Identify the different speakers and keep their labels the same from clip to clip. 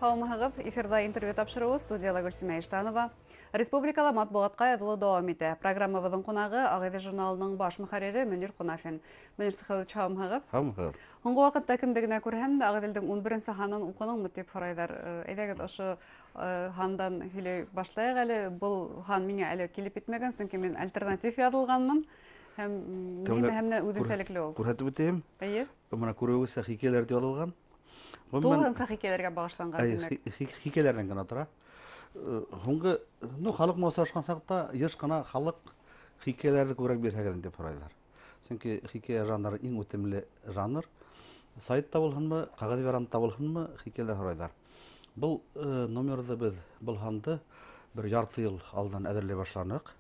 Speaker 1: Һаумыһығыҙ, эфирҙа интервью тапшырыуы, студияла Гөлсимә Иштанова. Республикала матбуғатҡа яҙылыу дауам итә. Программабыҙҙың ҡунағы Ағиҙел журналының баш мөхәррире Мөнир Ҡунафин. Мөнир Сәхәүович, һаумыһығыҙ.
Speaker 2: Һаумыһығыҙ.
Speaker 1: Һуңғы ваҡытта кемде генә күрһәм дә Ағиҙелдең 11-нсе һанын уҡыныңмы тип һорайҙар. Әйҙәгеҙ, ошо һандан һөйләй башлайыҡ әле. Был һан миңә әле килеп етмәгән, сөнки мин альтернатив яҙылғанмын. Һәм нимә һәм үҙенсәлекле ул?
Speaker 2: Күрһәтеп үтәйем.
Speaker 1: Эйе.
Speaker 2: Бына күреүегеҙсә хикәйәләр тип яҙылған.
Speaker 1: Тулыһынса хикәйәләргә бағышланған, тимәк.
Speaker 2: Хикәйәләрҙән генә тора. Һуңғы, ну, халыҡ менән осрашҡан саҡта йыш ҡына халыҡ хикәйәләрҙе күберәк бирһәгеҙ тип һорайҙар. Сөнки хикәйә жанры иң үтемле жанр. Сайтта булһынмы, ҡағыҙ вариантта булһынмы, хикәйәләр һорайҙар. Был номерҙы беҙ, был һанды бер ярты йыл алдан әҙерләй башланыҡ.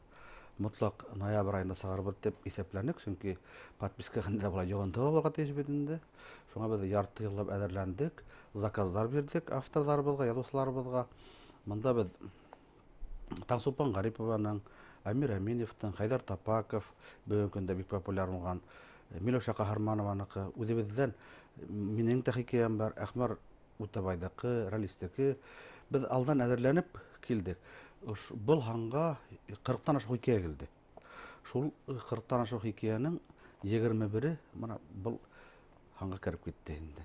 Speaker 2: Мотлаҡ ноябрь айында сығарбыҙ тип иҫәпләнек, сөнки подписка хәндә була йоғонто ла булырға тейеш бит инде. Шуңа беҙ ярты йыллап әҙерләндек, заказдар бирҙек авторҙарыбыҙға, яҙыусыларыбыҙға. Мында беҙ Таңсулпан Ғарипованың, Әмир Әминевтың, Хәйҙәр Тапаков, бөгөнгө көндә бик популяр булған Миләүшә Ҡаһарманованыҡы, үҙебеҙҙән минең дә хикәйәм бар, Әхмәр Үтәбайҙыҡы, Рәлистеке. Беҙ алдан әҙерләнеп килдек. Был һанға ҡырҡтан ашыу хикәйә килде. Шул ҡырҡтан ашыу хикәйәнең 21-е бына был һанға кереп китте инде.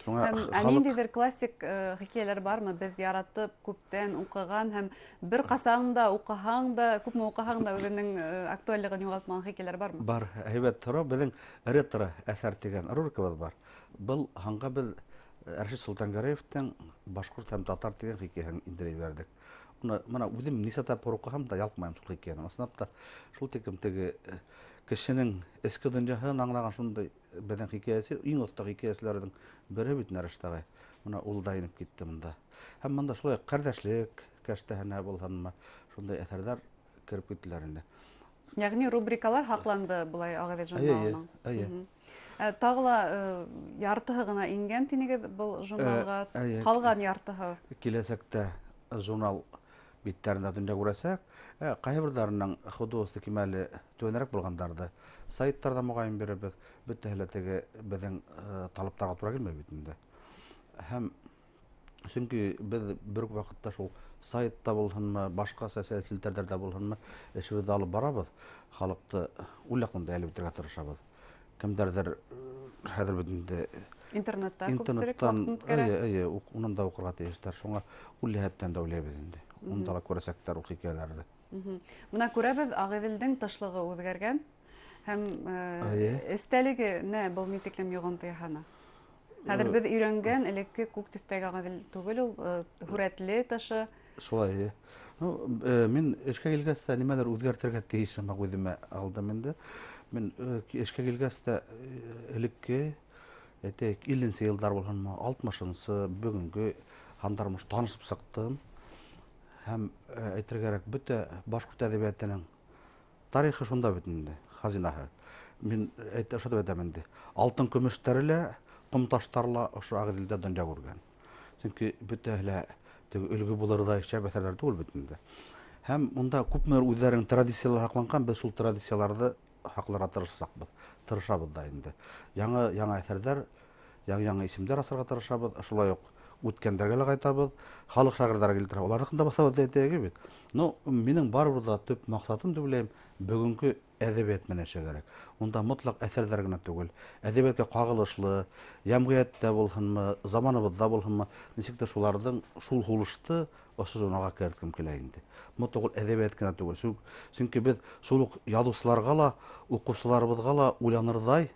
Speaker 2: Шуңа
Speaker 1: Һәм, ә
Speaker 2: халыҡ
Speaker 1: ниндәйҙер классик хикәйәләр бармы? Беҙ яратып, күптән уҡыған һәм бер ҡасан да уҡыһаң да, күпме уҡыһаң да үҙенең актуальлығын юғалтмаған хикәйәләр бармы?
Speaker 2: Бар, һәйбәт һорау. Беҙҙең ретро әҫәр тигән рубрикабыҙ бар. Был һанға беҙ Рәшит Солтангәрәевтең Башҡорт һәм татар тигән хикәйәһен индереп ебәрҙек. Мына үҙем нисә тапҡыр уҡыһам да ялҡмайым шул хикәйәне. Ысынлап та шул тиклем теге кешенең эске донъяһын аңлаған шундай беҙҙең хикәйәсе, иң оҫта хикәйәселәрҙең береһе бит Рәшит ағай. Мына ул да инеп китте мында. Һәм мында шулай ҡәрҙәшлек кәштәһенә булһынмы, шундай әҫәрҙәр кереп киттеләр инде.
Speaker 1: Йәғни рубрикалар һаҡланды былай Ағиҙел журналының.
Speaker 2: Эйе, эйе.
Speaker 1: Тағы ла яртыһы ғына ингән тинегеҙ был журналға,
Speaker 2: Эйе.
Speaker 1: ҡалған яртыһы.
Speaker 2: Киләсәктә журнал биттәрендә донъя күрәсәк. Ҡайһы берҙәренең художество кимәле түбәнерәк булғандарҙы сайттарҙа моғайын бирәбеҙ. Бөтәһе лә теге беҙҙең талаптарға тура килмәй бит инде. Һәм сөнки беҙ бер үк ваҡытта шул сайтта булһынмы, башҡа социаль селтәрҙәрҙә булһынмы, эшебеҙҙе алып барабыҙ. Халыҡты ул яҡтан да әлеп итергә тырышабыҙ. Кемдәрҙер хәҙер бит инде
Speaker 1: Интернетта күпселек
Speaker 2: интернеттан,
Speaker 1: ваҡытын үткәрә.
Speaker 2: Эйе, эйе, унан да уҡырға тейештәр. Шуңа ул йәһәттән дә уйлайбыҙ инде. Унда ла күрәсәктәр ул хикәйәләрҙе.
Speaker 1: Бына күрәбеҙ, Ағиҙелдең тышлығы үҙгәргән һәм эстәлегенә был ни тиклем йоғонто яһаны? Хәҙер беҙ өйрәнгән элекке күк төҫтәге Ағиҙел түгел ул, һүрәтле тышы.
Speaker 2: Шулай, эйе. Мин эшкә килгәс тә нимәлер үҙгәртергә тейеш һымаҡ үҙемә алдым инде. Мин эшкә килгәс тә элекке, әйтәйек, илленсе йылдар булһынмы, алтмышынсы, бөгөнгө һандар менән танышып сыҡтым. Һәм әйтергә кәрәк, бөтә башҡорт әҙәбиәтенең тарихы шунда бит инде, хазинаһы. Мин ошо тип әйтәм инде. Алтын көмөштәре лә, ҡом таштары ла ошо Ағиҙелдә донъя күргән. Сөнки бөтәһе лә теге өлгө булырҙай шәп әҫәрҙәр түгел бит инде. Һәм унда күпмелер үҙҙәренең традициялары һаҡланған, беҙ шул традицияларҙы һаҡларға тырышсаҡбыҙ, тырышабыҙ да инде. Яңы-яңы әҫәрҙәр, яңы-яңы исемдәр асырға тырышабыҙ, шулай уҡ үткәндәргә лә ҡайтабыҙ, халыҡ шағирҙары килтерә, уларҙыҡын да баҫабыҙ тип әйтәйек бит. Но минең барыбер ҙа төп маҡсатым тип уйлайым, бөгөнгө әҙәбиәт менән эшләргә кәрәк. Унда мотлаҡ әҫәрҙәр генә түгел, әҙәбиәткә ҡағылышлы, йәмғиәттә булһынмы, заманыбыҙҙа булһынмы, нисек тә шуларҙың шул һулышты ошо журналға керткем килә инде. Мотлаҡ ул әҙәбиәт кенә түгел. Сөнки беҙ шул уҡ яҙыусыларға ла, уҡыусыларыбыҙға ла уйланырҙай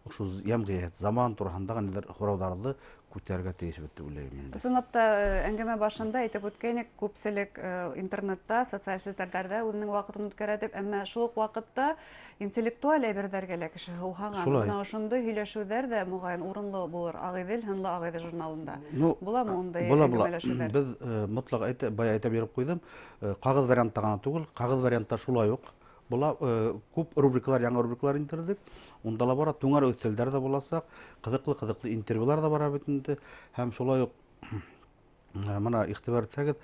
Speaker 2: ошо йәмғиәт, заман тураһындағы ниҙәр һорауҙарҙы күтәрергә тейешбеҙ тип уйлайым инде.
Speaker 1: Ысынлап та, әңгәмә башында әйтеп үткәйнек, күпселек интернетта, социаль селтәрҙәрҙә үҙенең ваҡытын үткәрә тип, әммә шул уҡ ваҡытта интеллектуаль әйберҙәргә лә кеше һыуһаған.
Speaker 2: Шулай.
Speaker 1: Бына ошондай һөйләшеүҙәр ҙә моғайын урынлы булыр Ағиҙел һынлы Ағиҙел журналында. Буламы ундай
Speaker 2: Була, була.
Speaker 1: әңгәмәләшеүҙәр?
Speaker 2: Беҙ мотлаҡ бая әйтеп биреп ҡуйҙым, ҡағыҙ вариантта ғына түгел, ҡағыҙ вариантта шулай уҡ була, күп рубрикалар, яңы рубрикалар индерҙек. Унда ла бара, түңәр өҫтәлдәр ҙә буласаҡ, ҡыҙыҡлы-ҡыҙыҡлы интервьюлар ҙа бара бит инде. Һәм шулай уҡ, мына иғтибар итһәгеҙ,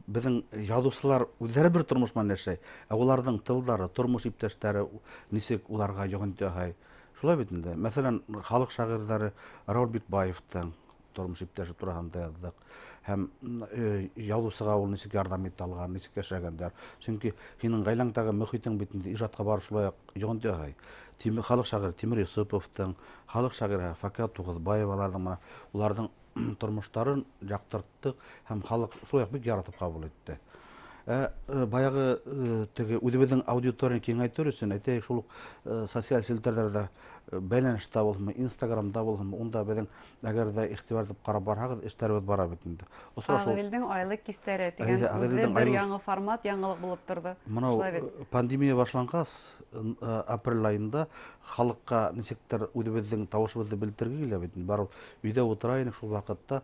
Speaker 2: беҙҙең яҙыусылар үҙҙәре бер тормош менән йәшәй, ә уларҙың тылдары, тормош иптәштәре нисек уларға йоғонто яһай. Шулай бит инде. Мәҫәлән, халыҡ шағирҙары Рауль Бикбаевтың, тормош иптәше тураһында яҙҙыҡ. Һәм яҙыусыға ул нисек ярҙам итә алған, нисек йәшәгәндәр. Сөнки һинең ғаиләңдәге мөхитең бит инде ижадҡа барыш шулай уҡ йоғонто яһай. Халыҡ шағиры Тимер Йосоповтың, халыҡ шағиры Факиә Туғыҙбаеваларҙың мына уларҙың тормоштарын яҡтырттыҡ һәм халыҡ шулай уҡ бик яратып ҡабул итте. Баяғы теге үҙебеҙҙең аудиторияны киңәйтер өсөн, әйтәйек, шул уҡ социаль селтәрҙәрҙә бәйләнештә булһынмы, Инстаграмда булһынмы, унда беҙҙең әгәр ҙә иғтибар итеп ҡарап барһағыҙ, эштәребеҙ бара бит инде. Осрашыу.
Speaker 1: Ағиҙелдең айлыҡ кистәре тигән
Speaker 2: Әйе, Ағиҙелдең
Speaker 1: үҙе бер
Speaker 2: айлыҡ
Speaker 1: яңы формат, яңылыҡ булып торҙо.
Speaker 2: Мынау,
Speaker 1: Шулай бит.
Speaker 2: Пандемия башланғас, апрель айында халыҡҡа нисектер үҙебеҙҙең тауышыбыҙҙы белдерергә килә бит инде. Барып өйҙә ултыра инек шул ваҡытта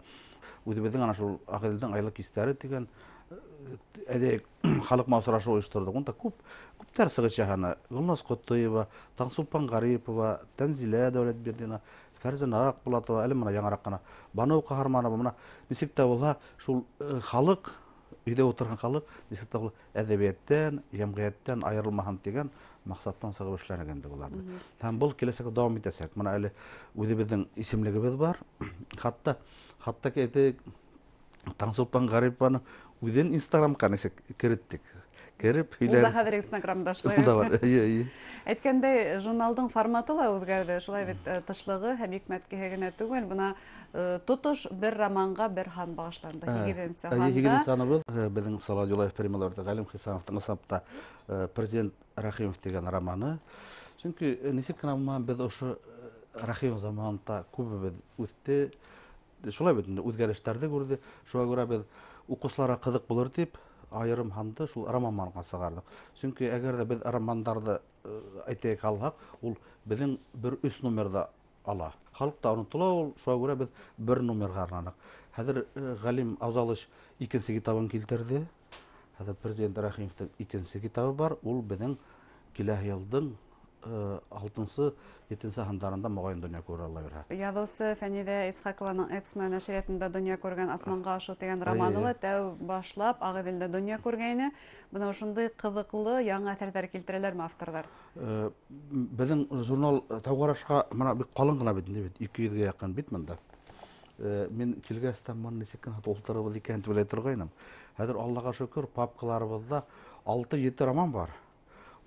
Speaker 2: үҙебеҙҙең ана шул Ағиҙелдең айлыҡ кистәре тигән әҙәй халыҡ менән осрашыу ойошторҙоҡ. Унда күптәр сығыш яһаны. Гөлназ Ҡотоева, Таңсулпан Ғарипова, Тәнзилә Дәүләтбирҙина, Фәрзәнә Аҡбулатова, әле мына яңыраҡ ҡына Баныу Ҡаһарманова. Мына нисек тә булһа шул халыҡ, өйҙә ултырған халыҡ нисек тә булһа әҙәбиәттән, йәмғиәттән айырылмаһын тигән маҡсаттан сығып эшләнек инде уларҙы. Һәм был киләсәктә дауам итәсәк. Мына әле үҙебеҙҙең исемлегебеҙ бар. Хатта әйтәйек, Таңсулпан Ғарипованың үҙен Инстаграмға нисек кереттек. Кереп
Speaker 1: Ул да
Speaker 2: һөйләр.
Speaker 1: хәҙер Инстаграмда шулай.
Speaker 2: Ул да бар. Эйе, эйе.
Speaker 1: Әйткәндәй, журналдың форматы ла үҙгәрҙе. Шулай бит, тышлығы һәм йөкмәткеһе генә түгел. Бына тотош бер романға бер һан бағышланды. Һигеҙенсе һанда.
Speaker 2: Һигеҙенсе һаныбыҙ, беҙҙең Салауат Юлаев премияларҙа Ғәлим Хисамовтың ысынлап Президент Рәхимов тигән романы. Сөнки нисек кенә булмаһын, беҙ ошо Рәхимов заманында күбебеҙ үҫте. Шулай бит инде, үҙгәрештәрҙе күрҙе. Шуға күрә беҙ уҡыусыларға ҡыҙыҡ булыр тип айырым һанды шул романға сығарҙыҡ. Сөнки әгәр ҙә беҙ романдарҙы әйтәйек алһаҡ, ул беҙҙең бер өс номерҙа ала. Халыҡ та онотола ул, шуға күрә беҙ бер номерға арнаныҡ. Хәҙер Ғәлим Авзалович икенсе китабын килтерҙе. Хәҙер Президент Рәхимовтың икенсе китабы бар. Ул беҙҙең киләһе йылдың алтынсы, етенсе һандарында моғайын донъя күрә ала бирә.
Speaker 1: Яҙыусы Фәниҙә Исхаҡованың Эксмо нәшриәтендә донъя күргән Асманға ашыу тигән романы ла тәү башлап Ағиҙелдә донъя күргәйне. Бына ошондай ҡыҙыҡлы яңы әҫәрҙәр килтерәләрме авторҙар?
Speaker 2: Беҙҙең журнал тәү ҡарашҡа мына бик ҡалын ғына бит инде бит, ике йөҙгә яҡын бит бында. Мин килгәс тә мына нисек кенә тултырыбыҙ икән тип уйлай торғайным. Хәҙер Аллаға шөкөр, папкаларыбыҙҙа алты-ете роман бар.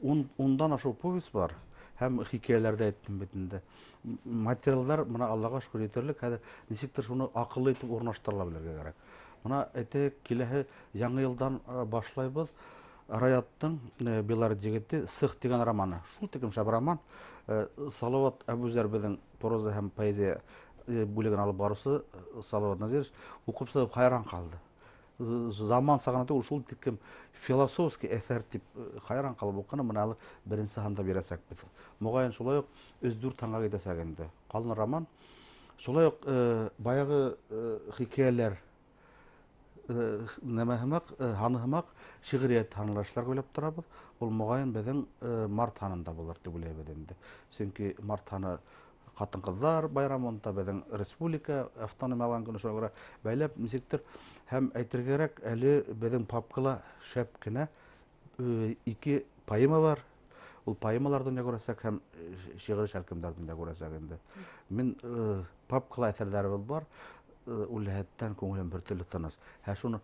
Speaker 2: Ундан ашыу повесть бар. Һәм хикәйәләрҙе әйттем бит инде. Материалдар мына Аллаға шөкөр етерлек. Хәҙер нисектер шуны аҡыллы итеп урынлаштырыла белергә кәрәк. Мына әйтәйек, киләһе яңы йылдан башлайбыҙ. Раяттың Белард егете Сых тигән романы. Шул тиклем шәп роман. Салават Әбүзәр беҙҙең проза һәм поэзия бүлеген алып барыусы Салават Назирович уҡып сығып хайран ҡалды. Заман сағына түгел, шул тиклем философский әҫәр тип хайран ҡалып уҡыны. Мына әле беренсе һанда бирәсәкбеҙ. Моғайын шулай уҡ өс-дүрт һанға китәсәк инде. Ҡалын роман. Шулай уҡ баяғы хикәйәләр нәмә һымаҡ, һаны һымаҡ шиғриәт һанлашлар уйлап торабыҙ. Ул моғайын беҙҙең март һанында булыр тип уйлайбыҙ инде. Сөнки март һаны ҡатын-ҡыҙҙар байрамы, унда беҙҙең республика автономия алған көнө, шуға күрә бәйләп нисектер. Һәм әйтергә кәрәк, әле беҙҙең папкала шәп кенә ике поэма бар. Ул поэмалар донъя күрәсәк һәм шиғри шәлкемдәр донъя күрәсәк инде. Мин папкала әҫәрҙәребеҙ бар, ул йәһәттән күңелем бер төрлө тыныс. Һәм шуны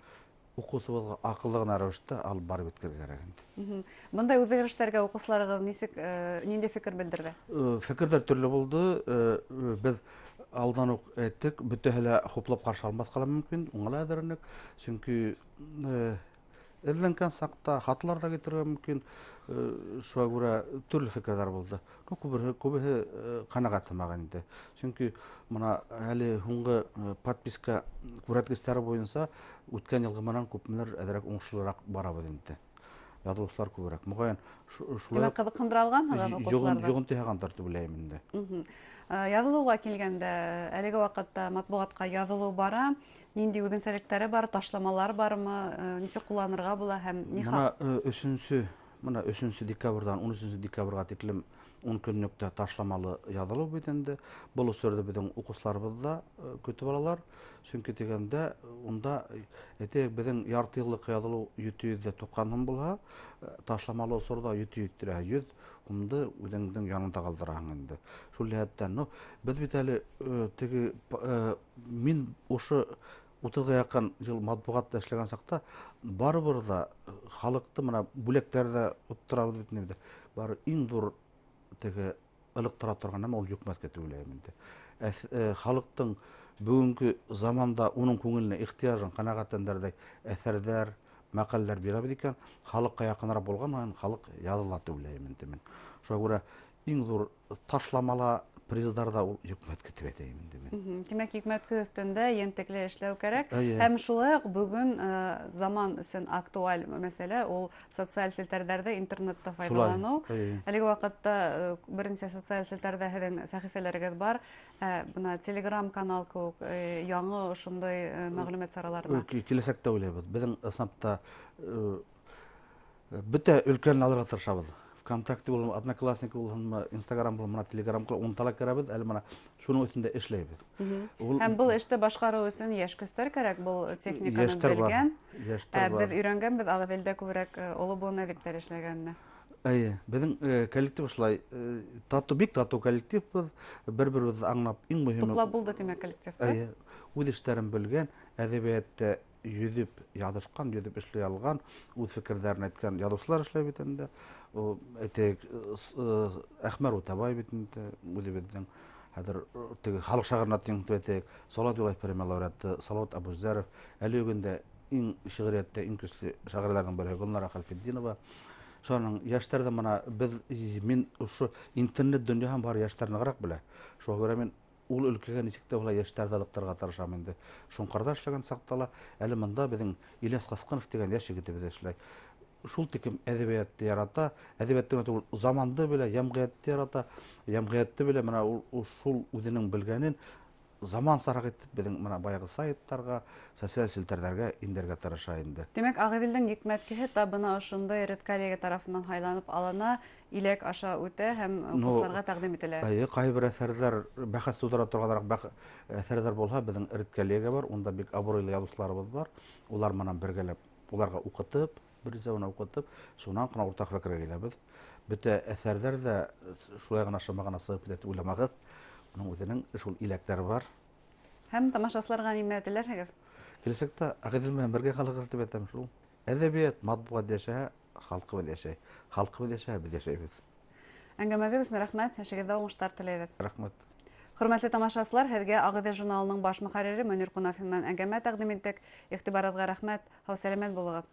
Speaker 2: уҡыусыбыҙға аҡыллы ғына рәүештә алып барып еткерергә кәрәк инде.
Speaker 1: Бындай үҙгәрештәргә уҡыусыларығыҙ ниндәй фекер белдерҙе?
Speaker 2: Фекерҙәр төрлө булды. Беҙ алдан уҡ әйттек, бөтәһе лә хуплап ҡаршы алмаҫҡа ла мөмкин, уңа ла әҙерләнек. Сөнки эҙләнгән саҡта хатлар ҙа китерергә мөмкин. Шуға күрә төрлө фекерҙәр булды. Ну, күбеһе ҡәнәғәт һымаҡ инде. Сөнки мына әле һуңғы подписка күрһәткестәре буйынса үткән йылғы менән күпмелер әҙерәк уңышлыраҡ барабыҙ инде. Яҙылыусылар күберәк. Моғайын шулай
Speaker 1: Тимәк, ҡыҙыҡһындыра алғанһығыҙ уҡыусыларҙы?
Speaker 2: Йоғонто яһағандар тип уйлайым инде.
Speaker 1: Яҙылыуға килгәндә, әлеге ваҡытта матбуғатҡа яҙылыу бара. Ниндәй үҙенсәлектәре бар, ташламалар бармы, нисек ҡулланырға була һәм ни
Speaker 2: Мына,
Speaker 1: хаҡ?
Speaker 2: Өсөнсө Мына 3 декабрҙән 13 декабрға тиклем 10 көнлөк тә ташламалы яҙылыу бит инде. Был осорҙо беҙҙең уҡыусыларыбыҙ да көтөп алалар. Сөнки тигәндә унда әйтәйек, беҙҙең ярты йыллыҡ яҙылыу 790 һум булһа, ташламалы осорҙа 700 һумды үҙеңдең янында ҡалдыраһың инде. Шул йәһәттән, ну, беҙ бит әле теге мин ошо 30-ға яҡын йыл матбуғатта эшләгән саҡта барыбер ҙа халыҡты мына бүләктәрҙә отторабыҙ бит инде. Бары иң ҙур теге ылыҡтыра торған нәмә ул йөкмәткә тип уйлайым инде. Халыҡтың бөгөнгө заманда уның күңеленә ихтыяжын ҡәнәғәтләндерҙәй әҫәрҙәр, мәҡәләләр бирәбеҙ икән, халыҡҡа яҡыныраҡ булған һайын халыҡ яҙыла тип уйлайым инде мин. Шуға күрә иң ҙур ташламала приздар ҙа ул йөкмәтке тип әйтәйем инде мин.
Speaker 1: Тимәк, йөкмәтке өҫтөндә ентекле эшләү кәрәк. Һәм шулай уҡ бөгөн заман өсөн актуаль мәсьәлә ул социаль селтәрҙәрҙе интернетта файҙаланыу. Әлеге ваҡытта беренсе социаль селтәрҙә һеҙҙең сәхифәләрегеҙ бар. Бына Telegram канал кеүек яңы ошондай мәғлүмәт сараларына.
Speaker 2: Киләсәктә уйлайбыҙ. Беҙҙең ысынлап та бөтә өлкәне алырға тырышабыҙ. ВКонтакте булһын, Одноклассники булһынмы, Инстаграм булһын, мына Телеграм булһын, унда ла керәбеҙ, әле мына шуның өҫтөндә эшләйбеҙ.
Speaker 1: Һәм был эште башҡарыу өсөн йәш көстәр кәрәк, был техниканы белгән. Беҙ өйрәнгәнбеҙ Ағиҙелдә күберәк оло быуын әҙиптәр эшләгәнне.
Speaker 2: Эйе, беҙҙең коллектив шулай, татыу, бик татыу коллектив беҙ, бер-беребеҙҙе аңлап, иң мөһиме
Speaker 1: Туплап булды тимәк коллективты.
Speaker 2: Эйе, үҙ эштәрен белгән, әҙәбиәттә йөҙөп яҙышҡан, йөҙөп эшләй алған, үҙ фекерҙәрен әйткән яҙыусылар эшләй бит инде. Әйтәйек, Әхмәр Үтәбай бит инде, үҙебеҙҙең хәҙер теге халыҡ шағирына тиң тип әйтәйек, Салауат Юлаев премия лауреаты Салауат Әбүзәров, әле бөгөн иң шиғриәттә иң көслө шағирҙарҙың береһе Гөлнара Хәлфетдинова. Шуның йәштәрҙә мына беҙ, мин ошо интернет донъяһын бар йәштәр нығыраҡ белә. Шуға күрә мин ул өлкәгә нисек тә була йәштәрҙе ылыҡтырырға тырышам инде. Шоңҡарҙа эшләгән саҡта ла әле мында беҙҙең Ильяс Ҡасҡынов тигән йәш егетебеҙ эшләй. Шул тиклем әҙәбиәтте ярата, әҙәбиәтте генә түгел, заманды белә, йәмғиәтте ярата, йәмғиәтте белә, мына ул шул үҙенең белгәнен замансараҡ итеп беҙҙең мына баяғы сайттарға, социаль селтәрҙәргә индерергә тырыша инде.
Speaker 1: Тимәк, Ағиҙелдең йөкмәткеһе тап бына ошондай редколлегия тарафынан һайланып алына, иләк аша үтә һәм уҡыусыларға тәҡдим ителә.
Speaker 2: Эйе, ҡайһы бер әҫәрҙәр бәхәс тыуҙыра торғаныраҡ әҫәрҙәр булһа, беҙҙең редколлегия бар, унда бик абруйлы яҙыусыларыбыҙ бар. Улар менән бергәләп, уларға уҡытып, бер нисәүенә уҡытып, шунан ҡына уртаҡ фекергә киләбеҙ. Бөтә әҫәрҙәр ҙә шулай ғына шыма ғына сығып китә тип уйламағыҙ. Уның үҙенең шул иләктәре бар.
Speaker 1: Һәм тамашасыларға нимә теләрһегеҙ?
Speaker 2: Киләсәктә Ағиҙел менән бергә ҡалығыҙ тип әйтәм шул. Әҙәбиәт, матбуғат йәшәһә, халҡыбыҙ йәшәй. Халҡыбыҙ йәшәһә, беҙ йәшәйбеҙ.
Speaker 1: Әңгәмәгеҙ өсөн рәхмәт, эшегеҙҙә уңыштар теләйбеҙ.
Speaker 2: Рәхмәт.
Speaker 1: Хөрмәтле тамашасылар, һеҙгә Ағиҙел журналының баш мөхәррире Мөнир Ҡунафин менән әңгәмә тәҡдим иттек. Иғтибарығыҙға рәхмәт. Һау-сәләмәт булығыҙ.